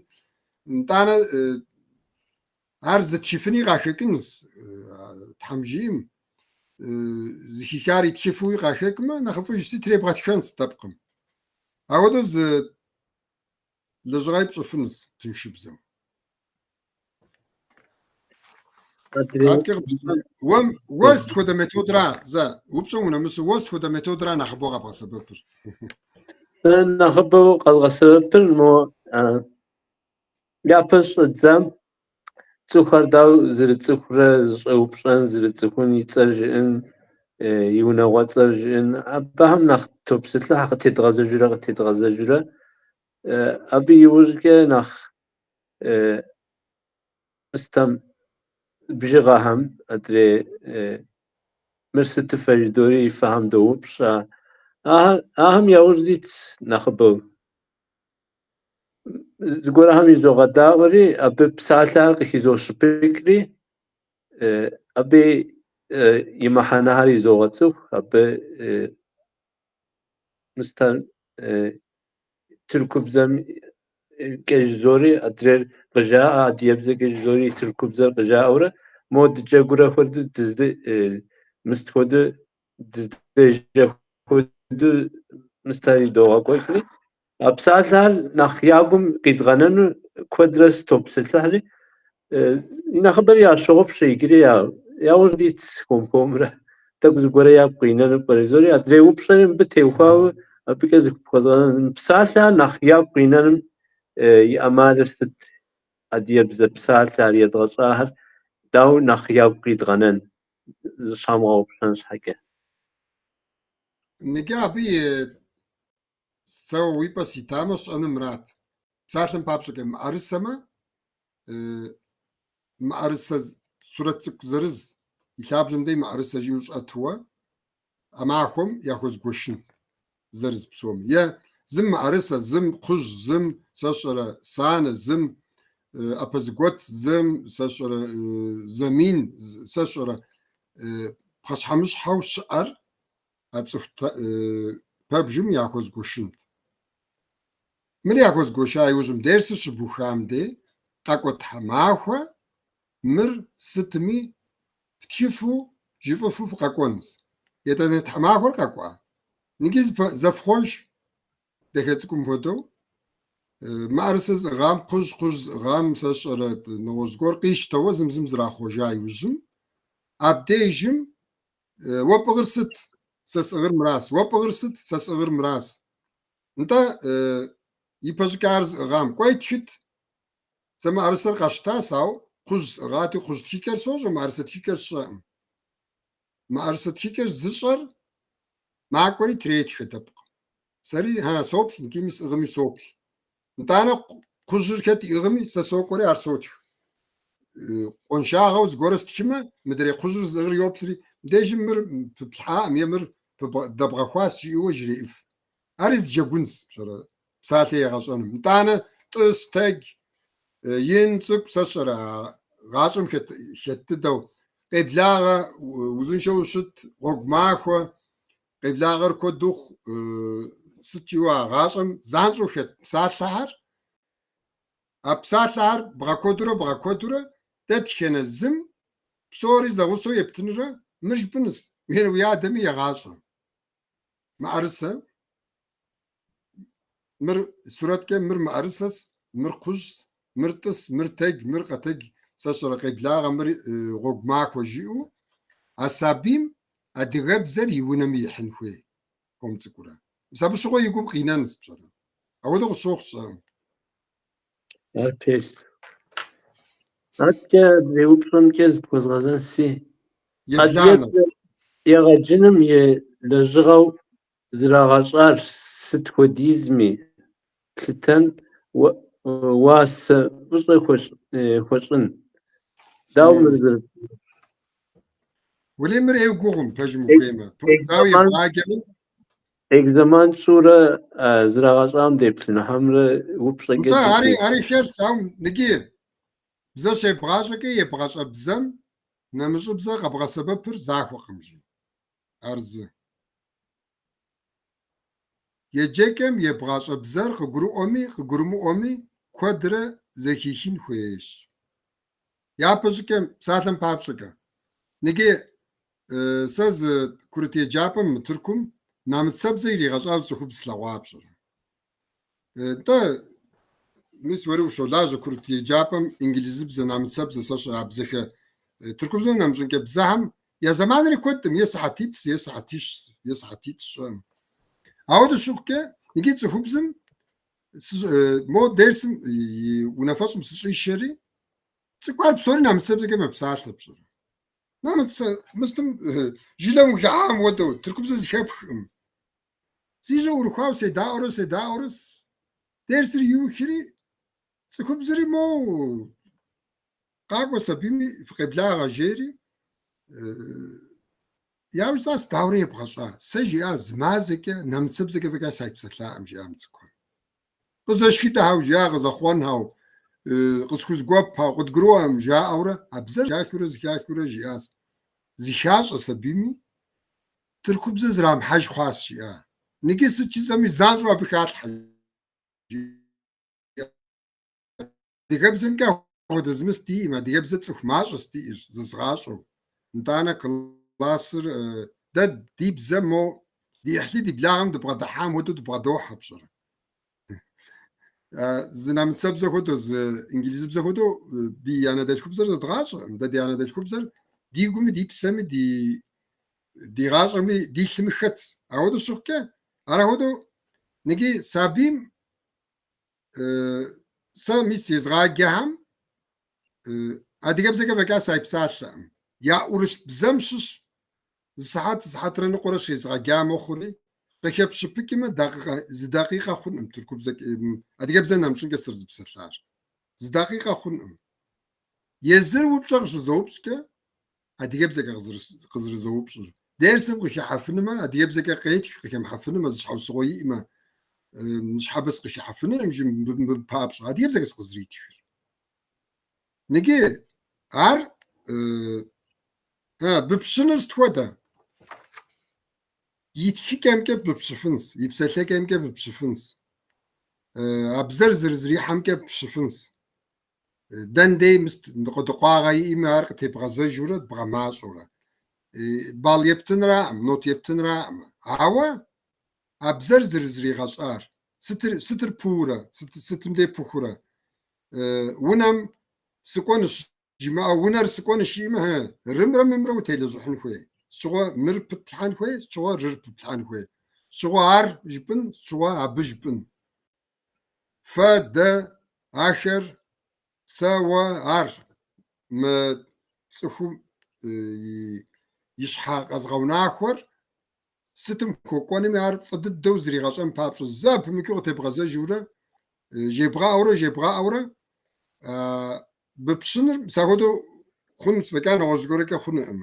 Speaker 1: Нтӏанэ ар зытхыфыни къахэкӏынщ, Тхьэм жиӏэм, зыхихар итхыфуи къахэкӏмэ, нэхъыфӏыжщи требгъэтхэнщ дэпкъым. Апхуэдэу зы лэжьыгъэи пщӏыфынущ тыншыбзэу. Адэкӏэ къыпщӏэн. Уэ, уэ сыт хуэдэ методра, зэ, упщӏэм унэмысу, уэ сыт хуэдэ методра нэхъыбэу къэбгъэсэбэпыр?
Speaker 2: Сэ нэхъыбэу къэзгъэсэбэпыр мо япэ щӏэддзам цӏыхухэр дауэ зэрыцӏыхурэ зыщӏэупщӏэн, зэрыцӏыхун, и цӏэр жыӏэн, и унагъуэцӏэр жыӏэн, абыхэм нэхъ топсэлъыхь, къытедгъэзэжурэ, къытедгъэзэжурэ. Абы иужькӏэ нэхъ мыстам бжыгъэхэм, адрей мыр сытыфэ жыдори и фэхэм доупщӏ. Ахэм яужь дитщ нэхъыбэу. Зыгуэрхэм изогъэдаӏуэри, абы псалъэхэр къыхизощыпыкӏри, абы и мыхьэнэхэр изогъэцӏыху, абы мыстэр тыркубзэмкӏэ жызори, адрейр къыжаӏэ, адыгэбзэкӏэ жызори, тыркубзэр къыжаӏэурэ, мо дыджэгурэ хуэдэу, мыст хуэдэу, дыздежьэ хуэдэу мыстэр идогъэкӏуэкӏри, а псалъэхэр нэхъ я гум къизгъэнэну куэдрэ сытопсэлъыхьри, и нэхъыбэр ящогъупщэ иджыри яужь дитщ хуэм-хуэмурэ, тӏэкӏу зыгуэрэ ягу къинэну пӏэрэ жызори, адрей упщӏэри мыбы теухуауэ абыкӏэ зыхуэзгъэзэн. Псалъэхэр нэхъ ягу къинэным и ӏэмалыр сыт? Адыгэбзэ псалъэхэр едгъэщӏахэр дауэ нэхъ ягу къидгъэнэн, зыщамыгъэгъупщэн щхьэкӏэ?
Speaker 1: Ныджы абы и сэ уи пӏэ ситамэ, сщӏэнур мырат. Псалъэм папщӏэкӏэ, мыӏэрысэмэ, мыӏэрысэ сурэт цӏыкӏу зырыз и лъабжьэм дей мыӏэрысэ жиӏэу щӏэтуэ, а махуэм яхуэзгуэшын зырыз псоми. Е зым мыӏэрысэ, зым кхъужь, зым сэ сщӏэрэ санэ, зым ӏэпэзыгуэт, зым сэ сщӏэрэ зэмин, сэ сщӏэрэ пхъэщхьэмыщхьэу щыӏэр а цӏыху пэбжым яхуэзгуэшынт. Мыр яхуэзгуэша иужьым дерсыр щыбухам дей къакӏуэ тхьэмахуэ мыр сытми фтхыфу, жыфӏыфу фыкъэкӏуэнущ. Етӏанэ тхьэмахуэр къэкӏуа? Ныджы зэфхъуэж, дахэ цӏыкӏум хуэдэу. Мыӏэрысэ зыӏыгъам, кхъужь, кхъужь зыӏыгъам, сэ сщӏэрэ нэгъуэщӏ зыгуэр къищтэуэ зым зым зрахъуэжа иужьым, абдежым уэ пӏыгъыр сыт? Сэ сӏыгъыр мыращ. Уэ пӏыгъыр сыт? Сэ сӏыгъыр мыращ. Нтӏэ, ипэщӏыкӏэ ар зыӏыгъам, кӏуэи тхыт. Сэ мыӏэрысэр къэсщтащ, ауэ кхъужь сӏыгъати, кхъужь тхыкӏэр сощӏэ, мыӏэрысэ тхыкӏэр сщӏэкъым. Мыӏэрысэ тхыкӏэр зыщӏэр макӏуэри третхэ дэпкъым. Сэри, а, соплъ, икӏи сӏыгъми соплъ. Нтӏанэ кхъужьыр хэт иӏыгъми, сэ сокӏуэри ар сотх. Къуаншагъэу зыгуэрэ стхымэ, мыдрей кхъужьыр зыӏыгъыр йоплъри, мыбдежым мыр пыплъхьаӏым е мыр дэбгъэхуащ жиӏэуэ жреӏыф. Ари зы джэгунщ, пщӏэрэ, псалъэ егъэщӏэным. Нтӏанэ тӏыс, тэдж, ин, цӏыкӏу, сэ сщӏэрэ, а гъащӏэм хэт дыдэу. Къеблагъэ, узыншэу ущыт, гъуэгу махуэ, къеблагъэр куэд ухъу, сыт жиӏэу а гъащӏэм занщӏэу хэт псалъэхэр, а псалъэхэр бгъэкуэдурэ бгъэкуэдурэ дэтхэнэ зым псори зэгъусэу ептынурэ мыр жыпӏэнущ, уи адэми егъащӏэ. Мыӏэрысэ, мыр сурэткӏэ мыр мыӏэрысэс, мыр кхъужьс, мыр тӏыс, мыр тэдж, мыр къэтэдж, сэ сщӏэрэ къеблагъэ, мыр гъуэгу махуэ жиӏэу, а сабийм адыгэбзэр и унэми ихьын хуей, хуэм цӏыкӏурэ. Мис абы щыгъуэ и гум къинэнщ, пщӏэрэ. Апхуэдэу къысщохъу, сщӏэкъым.
Speaker 2: Ар пэжщ. Адэкӏэ адрей упщӏэмкӏэ зыпхуэзгъэзэнси.
Speaker 1: Ебланэ.
Speaker 2: Адыгэбзэ егъэджыным и лэжьыгъэу зрагъэщӏар сыт хуэдизми лъытэн, уасэ фӏыщӏэ хуэщӏын. Дауэ мыр зэрытщӏынур?
Speaker 1: Уэлей мыр ӏейуэ гугъум, пэжым ухуеймэ. Пыӏудзауэ ебгъаджэмэ.
Speaker 2: Экзамен тщӏыурэ зрагъэщӏам деплъыну, хьэмэрэ упщӏэкӏэ
Speaker 1: Нтӏэ, ари, ари хэлъщ, ауэ ныджы бзэ щебгъащӏэкӏэ ебгъащӏэ бзэм нэмыщӏыбзэ къэбгъэсэбэпыр захуэкъым, жи. Ар зы. Еджэкӏэм ебгъащӏэ бзэр къыгурыӏуэми къыгурымыӏуэми куэдрэ зэхихын хуейщ. Япэ щӏыкӏэ, псалъэм папщӏэкӏэ, ныджы сэ зы курыт еджапӏэм мы Тыркум нэмыцэбзэ иригъэщӏауэ цӏыхубз слъэгъуа пщӏэрэ. Нтӏэ, мис уэри ущолажьэ курыт еджапӏэм инглызыбзэ, нэмыцэбзэ, сэ сщӏэрэ а бзэхэ. Тыркубзэм нэмыщӏынкӏэ бзэхэм я зэманри куэдкъым, е сыхьэтиплӏ, е сыхьэтищ, е сыхьэтитӏ сщӏэкъым. Ауэдэ щыхъукӏэ, ныджы цӏыхубзым мо дерсым и унафэщӏым сыщӏишэри, цӏыкӏухэр псори нэмыцэбзэкӏэ мэпсалъэ пщӏэрэ. Нэмыцэ мыстым жылэм ухыхьам хуэдэу, тыркубзэ зыхэпхкъым. Си жьэ ӏурыхуауэ седаӏуэрэ седаӏуэрэ дерсыр иухри, цӏыхубзри моу къакӏуэ сабийми фыкъеблагъэ жери, яужь сӏас, дауэрэ ебгъэщӏа? Сэ жиӏа, зы мазэкӏэ нэмыцэбзэкӏэ фӏэкӏа сайпсэлъакъым, жиӏа мы цӏыкӏухэм. Къызэшхыдэхэу, жиӏа, къызэхъуэнхэу, къысхузгуэпхэу, къыдгурыӏуэкъым, жаӏэурэ, а бзэр зэхахыурэ зэхахыурэ жиӏащ. Зыхащӏэ сабийми, тыркубзэ зрамыхьэж хъуащ, жиӏа. Ныджы сыт жысӏэми занщӏэу абы халъхьэ, жиӏа. Адыгэбзэмкӏэ апхуэдэ зы мыс диӏым, адыгэбзэ цӏыху мащӏэщ диӏыр зэзыгъащӏэу. Нтӏанэ классыр дэ ди бзэм мо ди ӏыхьлы ди благъэм дыбгъэдыхьам хуэдэу дыбгъэдохьэ, пщӏэрэ. Зы нэмыцэбзэ хуэдэу, зы инглызыбзэ хуэдэу ди анэдэлъхубзэр зэдгъащӏэкъым. Дэ ди анэдэлъхубзэр ди гуми, ди псэми, ди гъащӏэми, ди лъыми хэтщ. Ауэдэу щыхъукӏэ, ар апхуэдэу ныджы сабийм сэ мис езгъаджэхэм адыгэбзэкӏэ фӏэкӏа сайпсалъэкъым. Яӏурылъ бзэм щыщ зы сыхьэт, зы сыхьэтрэ ныкъуэрэ щезгъэджа мэхъури, къыхэпщыпыкӏмэ, дакъикъэ, зы дакъикъэ хъункъым тыркубзэкӏэ, адыгэбзэ нэмыщӏынкӏэ сызэрыпсэлъар. Зы дакъикъэ хъункъым. Езыр упщӏэ къыщызэупщӏкӏэ, адыгэбзэкӏэ къызэрызэупщӏыр. Дерсым къыхыхьэфынумэ, адыгэбзэкӏэ къетх, къыхэмыхьэфынумэ, зы щхьэусыгъуэ иӏэмэ, ныщхьэбэ сыкъыхыхьэфынукъым жи мыбы папщӏэ, адыгэбзэкӏэ сыкъызэритхыр. Ныджы ар быпщыныр сыт хуэдэ? И тхыкӏэмкӏэ быпщыфынщ, и псэлъэкӏэмкӏэ быпщыфынщ, а бзэр зэрызэрихьэмкӏэ пщыфынщ. Дэн дей мыс ныкъуэдыкъуагъэ иӏэми ар къытебгъэзэжурэ бгъэмащӏэурэ. Балл ептынраӏым, нот ептынраӏым. Ауэ а бзэр зэрызригъэщӏар, сытыр, сытыр пыурэ, сытым дей пыхурэ? Унэм сыкӏуэнущ жимыӏэу, унэр сыкӏуэнущ жиӏэмэ, хьы, рымрэ мымрэ утелэжьыхьын хуей. Сщыгъуэ мыр пытлъхьэн хуей, сщыгъуэ рыр пыплъхьэн хуей. Сщыгъуэ ар жыпӏын, сщыгъуэ абы жыпӏын. Фэ, дэ, ахэр, сэ, уэ, ар мы цӏыхум и щхьэ къэзыгъэунахуэр сытым хуэкӏуэнуми ар фӏы дыдэу зригъэщӏэн папщӏэ зэпымычу къытебгъэзэжурэ жебгъэӏэурэ жебгъэӏэурэ быпщыныр мис апхуэдэу хъунущ, фӏэкӏа нэгъуэщӏ зыгуэркӏэ хъунукъым.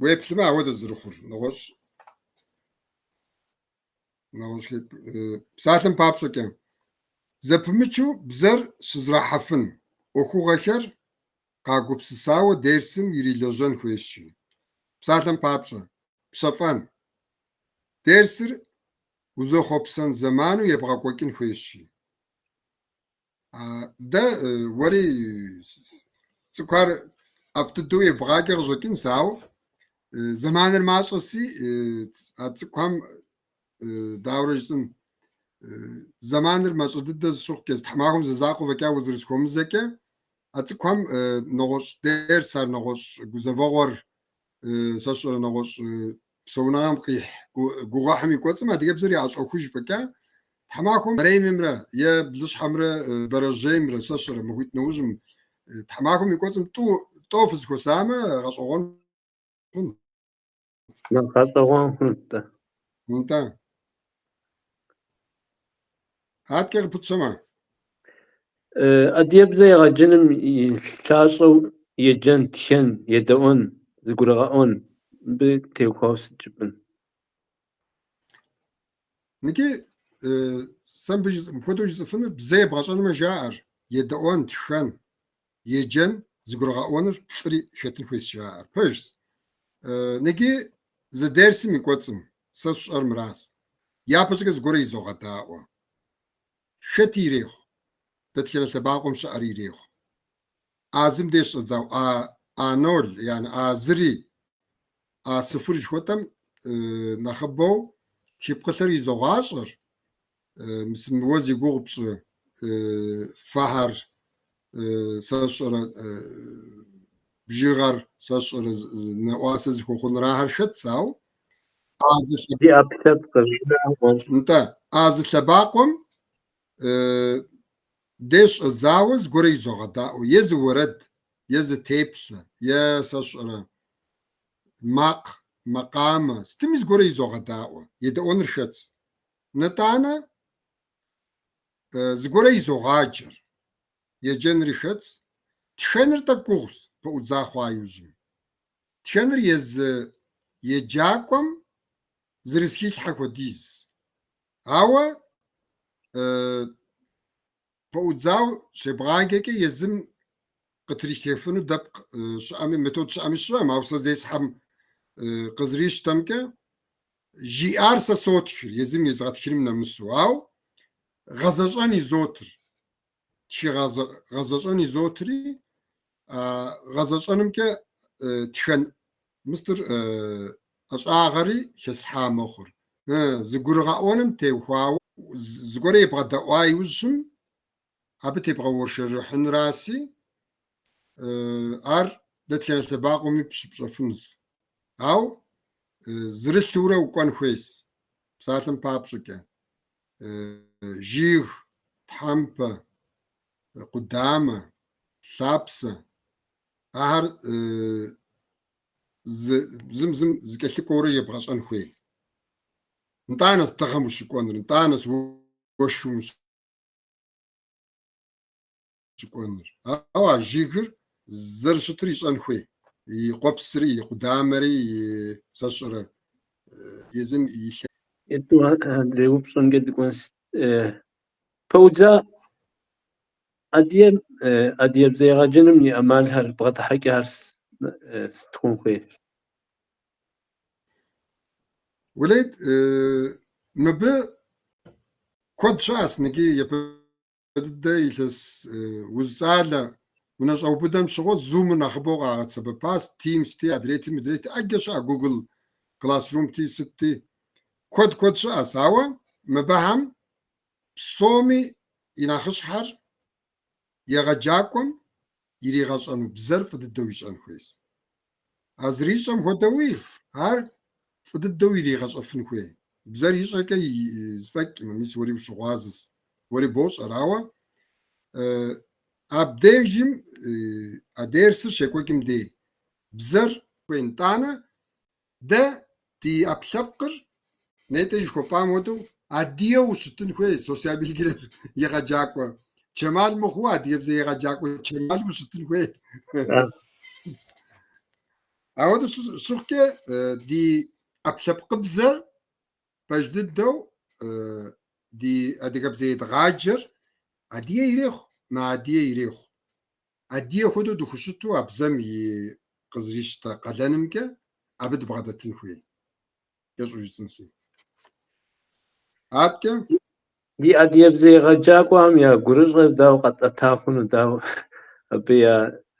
Speaker 1: Уеплъмэ, апхуэдэ зэрыхъур, нэгъуэщӏ нэгъуэщӏ псалъэм папщӏэкӏэ, зэпымычу бзэр щызэрахьэфын ӏуэхугъуэхэр къагупсысауэ дерсым ирилэжьэн хуейщ. Псалъэм папщӏэ, пщэфӏэн. Дерсыр узэхъуэпсэн зэману ебгъэкӏуэкӏын хуейщ. Дэ уэри цӏыкӏухэр ӏэфӏ дыдэу ебгъаджэ къыщӏэкӏынщ, ауэ зэманыр мащӏэси, а цӏыкӏухэм дауэрэ жысӏэн, зэманыр мащӏэ дыдэ зыщыхъукӏэ, зы тхьэмахуэм зэ закъуэ фӏэкӏа узэрысхуэмызэкӏэ, а цӏыкӏухэм нэгъуэщӏ дерс, ар нэгъуэщӏ гузэвэгъуэр, сэ сщӏэрэ нэгъуэщӏ псэуныгъэм къихь гугъуехьым и кӏуэцӏым адыгэбзэр яӏэщӏохуж фӏэкӏа. Тхьэмахуэм мэремымрэ е блыщхьэмрэ бэрэжьеймрэ, сэ сщӏэрэ, махуитӏ нэужьым, тхьэмахуэм и кӏуэцӏым тӏу, тӏэу фызэхуэсамэ, гъэщӏэгъуэн хъунт.
Speaker 2: Нэхъ гъэщӏэгъуэн хъунт-тӏэ.
Speaker 1: Нтӏэ. Адэкӏэ къыпытщэмэ.
Speaker 2: Адыгэбзэ егъэджыным и лъащӏэу еджэн, тхэн, едэӏуэн, зыгурыгъэӏуэн, мыбы теухуауэ сыт жыпӏэн?
Speaker 1: Ныджы сэ мыбы мыпхуэдэу жысӏэфынур бзэ ебгъэщӏэнумэ жаӏэр, едэӏуэн, тхэн, еджэн, зыгурыгъэӏуэныр плӏыри хэтын хуейщ жаӏэр. Пэжщ. Ныджы зы дерсым и кӏуэцӏым сэ сщӏэр мыращ. Япэщӏыкӏэ зыгуэрэ изогъэдаӏуэ. Хэти ирехъу, дэтхэнэ лъэбакъуэм щыӏэри ирехъу. А зым деж щӏэдзауэ, а, а ноль, яни а зыри, а сыфыр жыхуэтӏэм нэхъыбэу тхыпкъылъэр изогъащӏэр, мис мы уэ зи гугъу пщӏы фэхэр, сэ сщӏэрэ бжыгъэр, сэ сщӏэрэ нэӏуасэ зыхуэхъунур ахэр хэтщ, ауэ а зы лъэ-
Speaker 2: Ди ӏэпкълъэпкъыр.
Speaker 1: Нтӏэ, а зы лъэбакъуэм деж щӏэдзауэ зыгуэрэ изогъэдаӏуэ, е зы уэрэд, е зы теплъэ, е сэ сщӏэрэ макъ, макъамэ, сытми зыгуэрэ изогъэдаӏуэ, едэӏуэныр хэтщ. Нытӏанэ зыгуэрэ изогъаджэр, еджэнри хэтщ. Тхэныр тӏэкӏу гугъущ пэӏудза хъуа иужьым. Тхэныр езы еджакӏуэм зэрысхилъхьэ хуэдиз. Ауэ пэӏудзауэ щебгъаджэкӏэ езым къытритхэфыну дэпкъ щыӏэми, метод щыӏэми сщӏэкъым, ауэ сэ зесхьэм къызэрищтэмкӏэ жиӏар сэ сотхыр, езым езгъэтхыным нэмысу, ауэ гъэзэщӏэн изотыр. Тхыгъэ гъэзэщӏэн изотри, гъэзэщӏэнымкӏэ тхэн мыстыр ӏэщӏагъэри хэслъхьа мэхъур. Зыгурыгъэӏуэным теухуауэ зыгуэрэ ебгъэдэӏуа иужьым абы тебгъэуэршэрыхьынраси, ар дэтхэнэ лъэбакъуэми пщыпщӏэфынущ. Ауэ зырылъыурэ укӏуэн хуейщ, псалъэм папщӏэкӏэ. Жыг, тхьэмпэ, къудамэ, лъапсэ, ахэр зым зым зыкӏэлъыкӏуэурэ ебгъэщӏэн хуей. Нтӏанэщ дыгъэм ущыкӏуэнур, нтӏанэщ уэшхым ущыкӏуэнур. Ауэ а жыгыр зэрыщытыр ищӏэн хуей. И къуэпсри, и къудамэри, и сэ сщӏэрэ езым и лъэ.
Speaker 2: Адрей упщӏэмкӏэ дыкӏуэнщ. Пэӏудза адыгэбзэ егъэджэным и ӏэмалхэр, бгъэдыхьэкӏэхэр сыт хъун хуей?
Speaker 1: Уэлей, мыбы куэд щыӏэщ, ныджы япэ дыдэ илъэс узцӏалэ унэщӏэубыдэм щыгъуэ Zoom-р нэхъыбэу къагъэсэбэпащ, Teams-ти, адрейти, мыдрейти, ӏэджэ щыӏэ, Google Classroom-ти, сытти. Куэд-куэд щыӏэщ, ауэ мыбыхэм псоми и нэхъыщхьэр егъэджакӏуэм иригъэщӏэну бзэр фӏы дыдэу ищӏэн хуейщ. А зэрищӏэм хуэдэуи ар фӏы дыдэу иригъэщӏэфын хуей. Бзэр ищӏэкӏэ зэфӏэкӏкъым, мис уэри ущыгъуазэщ, уэри бощӏэр, ауэ абдежым а дерсыр щекӏуэкӏым дей бзэр хуей. Нтӏанэ дэ ди ӏэпкълъэпкъыр нетӏэ жыхуэпӏам хуэдэу адыгэу ущытын хуей, социал билгилер егъэджакӏуэ Чэмал мыхъуу адыгэбзэ егъэджакӏуэ Чэмал ущытын хуей. Ауэдэу щыхъукӏэ ди ӏэпкълъэпкъыбзэр пэж дыдэу ди адыгэбзэ едгъаджэр адыгэ ирехъу, мыадыгэ ирехъу. Адыгэ хуэдэу дыхущыту а бзэм и къызэрищтэ къалэнымкӏэ абы дыбгъэдэтын хуей. Кӏэщӏу жысӏэнси. Адэкӏэ?
Speaker 2: Ди адыгэбзэ егъэджакӏуэхэм я гурыщӏэр дауэ къэтӏэта хъуну, дауэ абы я